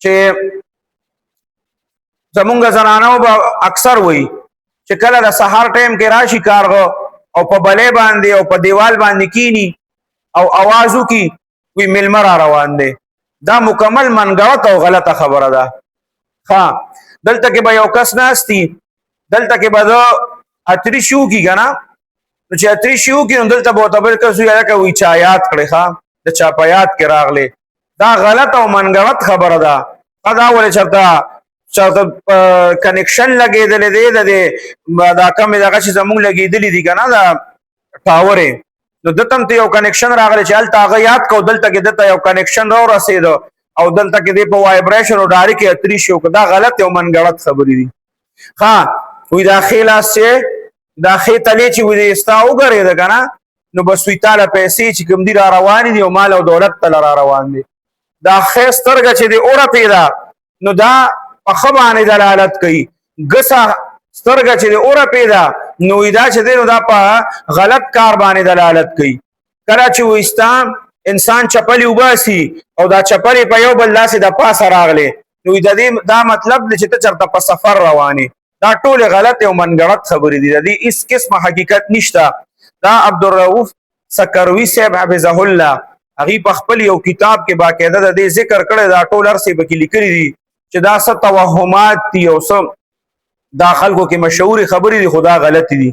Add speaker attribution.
Speaker 1: چې زمونږ زنانو به اکثر وایي چې کله د سهار ټایم کې راشي کارغه او په بلې باندې او په دیوال باندې کینی او आवाज وکي، وی ملمه را روان دی. دا مکمل منګړت او غلطه خبره ده. ها، دلته کې به یو کس ناشتي، دلته کې به د اتری شو کی کنه، نو چې اتری شو کی نو دلته به تبل کس وی لکه وی چا یاد کړي. ښا، د چا په یاد کې راغلی. دا غلط او منګړت خبره ده. دا ولې چرته کنیکشن لګېدلې دی، د دې دا کم دغه چې زمونږ لګېدلې دي کنه دا ټاورې، نو دتم ته یو کنیکشن راغلی چې هلته هغه یاد کو، دلته کې دته یو کنیکشن را رسېدو او دلته کې دی په وایبریشن او ډاری کې اتری شو. دا غلط او منګړت خبرې دي. ها، وی دا خلاص چې دا خې تلې چې وی ستا وګرې ده کنه، نو بس وی تعالی پیسې چې کوم دي را روان دي او مال او دولت تل را روان دي. دا خې سترګه چې دی اوره پیدا، نو دا په خبانه دلالت کوي. ګسا سترګه چې اوره پیدا، نو دا چې دی نو دا په غلط کار باندې دلالت کوي. کله چې وستا انسان چپلی وباسي او دا چپلی په یو بل لاس د پاسه راغلی، نو د دې دا مطلب دی چې ته چرته په سفر روانې. دا ټول غلط او منګړت خبرې دي، د دې هیڅ قسمه حقیقت نشته. دا عبدالرؤف سکروي صاحب حفظه الله هغه په خپل یو کتاب کې باقاعده د دې ذکر کړی، دا ټول ارسي پکې لیکلي دي چې دا څه توهمات دي او څه دا خلکو کې مشهورې خبرې دي، خدا غلط دي.